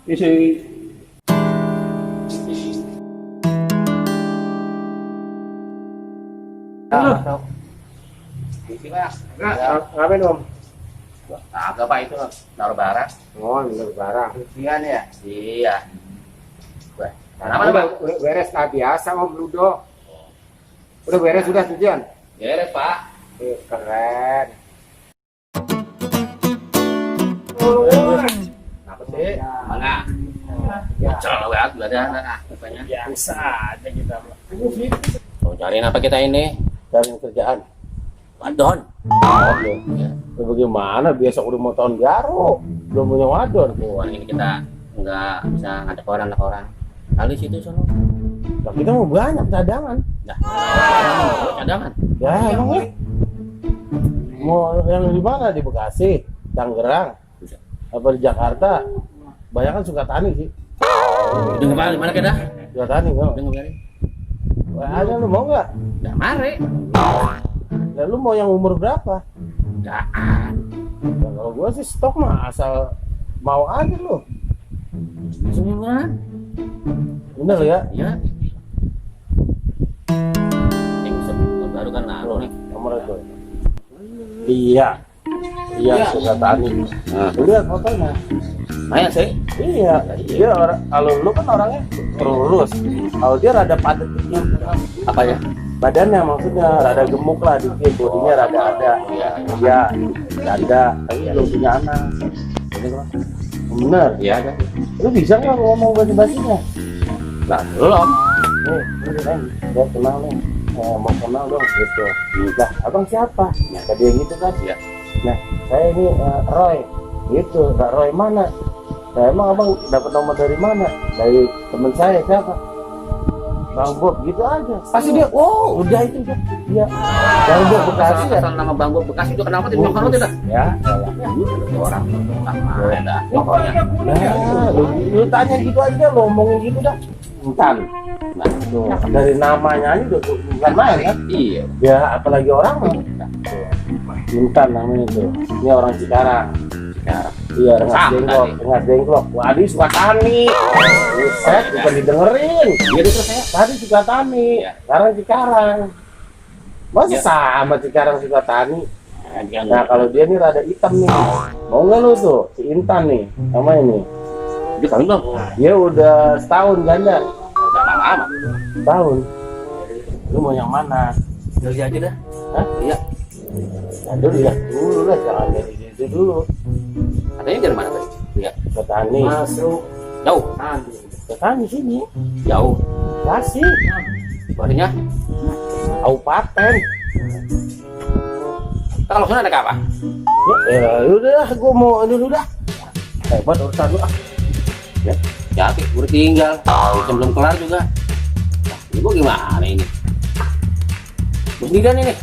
isi. Masuk. Isi Pak. Ngapain Om? Agak Pak itu naruh barang. Oh, bener barang. Cucian ya? Iya. Wah, kenapa Udah, Pak? udah beres lah biasa Om Ludo. Udah beres sudah cucian? Beres Pak. Keren. Apa sih? Mana? Bocor banget badan apanya? Biasa aja kita. Mau cariin apa kita ini? Cari kerjaan. Wadon. Ya. Bagaimana? Biasa udah mau tahun baru, belum punya wadon. Wah, ini kita nggak bisa ngadep orang. Kali situ sono. Nah, kita mau banyak cadangan. Dah. Cadangan. Ya, emang ya. Mau yang di mana? Di Bekasi, Tangerang, apa di Jakarta? Banyak kan suka tani sih. Dengar Pak, mana kita? Suka tani kok. Dengar Pak. Wah, ada lu mau nggak? Dah mare. Nah, lu mau yang umur berapa? Daan. Nah, kalau gua sih stok mah asal mau aja lu. Semua. Bener ya? Iya. Yang baru kan naruh nih. Nomor itu. Iya. Iya, suka tani. Nah, Lihat fotonya. lumayan sih. Iya, dia orang, kalau lu kan orangnya lurus. Kalau dia rada padat dikit. Apa ya? Badannya maksudnya rada gemuk lah dikit, bodinya rada ada. Iya, ada. Tapi belum punya anak. Bener. Iya ada. Lu bisa nggak ngomong basi-basinya? Nah, belum. Nih, dia kenal nih. Mau kenal dong gitu. Nah, abang siapa? Nah, tadi yang gitu kan. Iya. Nah, saya ini Roy. Gitu, Kak Roy mana? Nah, emang abang dapat nomor dari mana? Dari teman saya siapa? Bang Bob gitu aja. Pasti dia, oh udah itu dia. Iya. Bang Bob Bekasi ya. Asal nama Bang Bob Bekasi itu kenapa tidak makan tidak? Ya, Orang ada. Pokoknya. nah, lu tanya gitu aja, lu ngomongin gitu dah. Intan. Nah, tuh, dari namanya aja udah bukan main kan? Iya. Ya, apalagi orang mah. Intan namanya tuh. Ini orang Cikarang. Sekarang. Iya, Rengas Sama Dengklok, tadi. Rengas Dengklok. Waduh, suka tani. Buset, bukan didengerin. Iya itu saya. Tadi suka tani, Iya. sekarang Cikarang. Masa Iya. sama Cikarang suka tani? Nah, Nah, kalau dia nih rada hitam nih. Mau nggak lu tuh, si Intan nih, sama ini. dia kawin belum? Dia udah setahun ganda. Udah lama. Setahun. Lu mau yang mana? Kerja aja dah. Hah? Iya. Nah, dulu lihat dulu lah, jangan dari situ dulu. Katanya dari mana tadi? Iya. Ke tani. Masuk Jauh. tani. Ke tani sini. Jauh. Kasih. Barinya. Kaupaten. Kalau sana ada apa? Ya, udah, gua mau dulu dah. Hebat urusan lu ah. Ya. Jadi, udah tinggal. Belum kelar juga. Nah, ini gua gimana ini? Sendirian ini.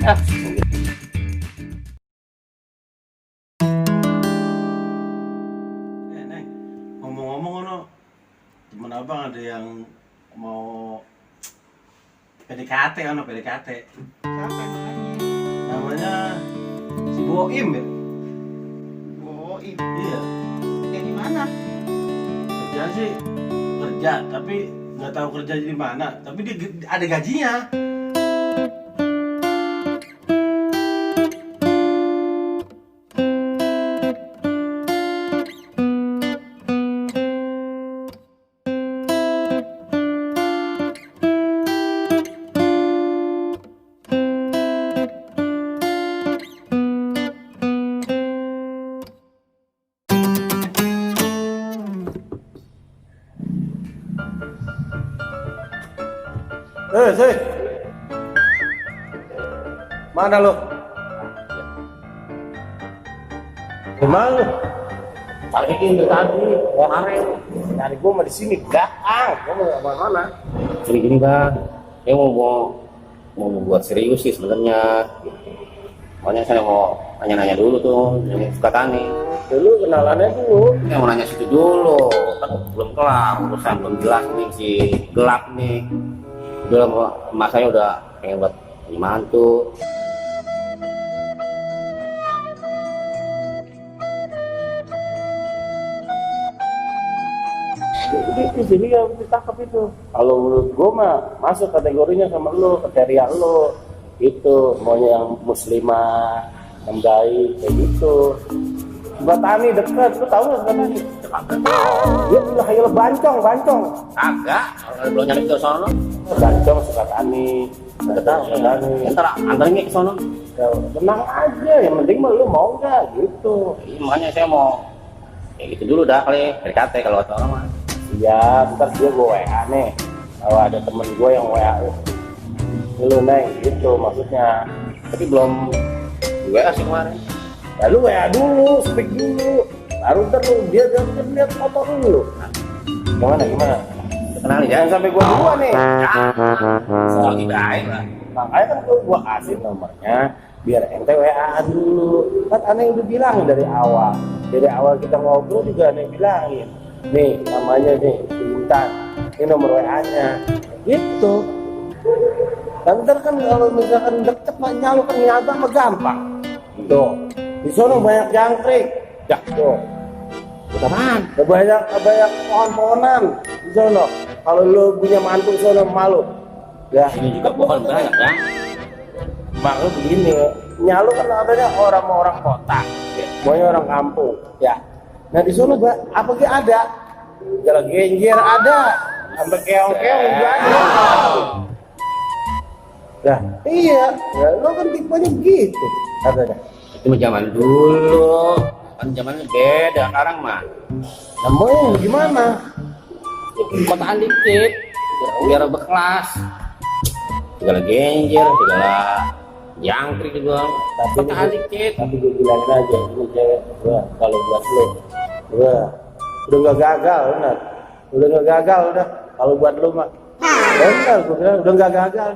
Ah. Neng, ngomong-ngomong ono temen abang ada yang mau PDKT PDKT. Siapa namanya? Namanya si Boim ya? Boim. Iya, Dari mana? kerja sih kerja, tapi nggak tahu kerja di mana. Tapi dia ada gajinya. Sih. Mana lu? Gimana lu? Tadi ini tadi, kemarin. Dari gua mah di sini belakang, gua mau kemana-mana. Gini bang, saya mau buat serius sih sebenarnya. Makanya saya mau nanya-nanya dulu tuh, yang suka tani. Dulu kenalannya dulu. Saya mau nanya situ dulu, kan belum kelar, urusan belum jelas nih si gelap nih. Udah emak saya udah pengen buat mantu. Di sini yang ditangkap itu. Kalau menurut gue mah masuk kategorinya sama lo, kriteria lo. Itu maunya yang muslimah, yang baik kayak gitu. Subatani dekat, lu tahu nggak Subatani? Dia udah kayak bancong. Kagak, kalau belum nyari ke sono. Bancong Subatani, nggak tahu Subatani. Ntar antarin ke sono. Ya, tenang aja, yang penting mah lu mau nggak gitu. Iya, makanya saya mau kayak gitu dulu dah kali PDKT kalau kata orang mah. Ya, ntar gue WA nih. Kalau ada temen gue yang WA lu neng gitu maksudnya. Tapi belum WA sih kemarin. Ya lu WA dulu, speak dulu. Baru ntar lu dia lihat foto dulu. Gimana? Kenalin ya. Jangan sampai gua duluan nih. Lagi baik lah. Makanya kan gua kasih nomornya biar ente WA dulu. Kan aneh udah bilang dari awal. Dari awal kita ngobrol juga aneh bilangin. Nih namanya nih Intan. Ini nomor WA-nya. Gitu. Dan ntar kan kalau misalkan deket mah nyalo kan nyata mah gampang. Tuh. Di sono banyak jangkrik. Ya, tuh. Apaan? Banyak pohon-pohonan di sono. Kalau lu punya mantu sono malu. Ya, Ini juga pohon banyak ya. makanya begini. Nyalu kan adanya orang kota, ya. Maunya orang kampung, ya. Nah di sono apa sih ada? Jalan genjer ada, sampai keong-keong juga ada. Nah, iya, ya, lo kan tipenya begitu, katanya. Itu mah zaman dulu. Kan zamannya beda sekarang mah. Namanya gimana? Kotaan dikit biar berkelas. Segala genjer, segala jangkrik juga. Kotaan dikit. Tapi gue bilangin aja, ini cewek gua kalau buat lo, gua udah nggak gagal, benar. Udah nggak gagal, udah. Kalau buat lo mah, benar, gue bilang udah nggak gagal,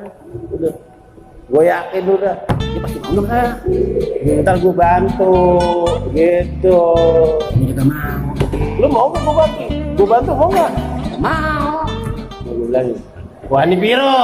udah. Gue yakin udah. Dia pasti mau dong kan? Ntar gue bantu, gitu. Ini juga mau. Lo mau nggak gue bantu? Gue bantu mau nggak? Mau. Gue bilang, wah ini biru.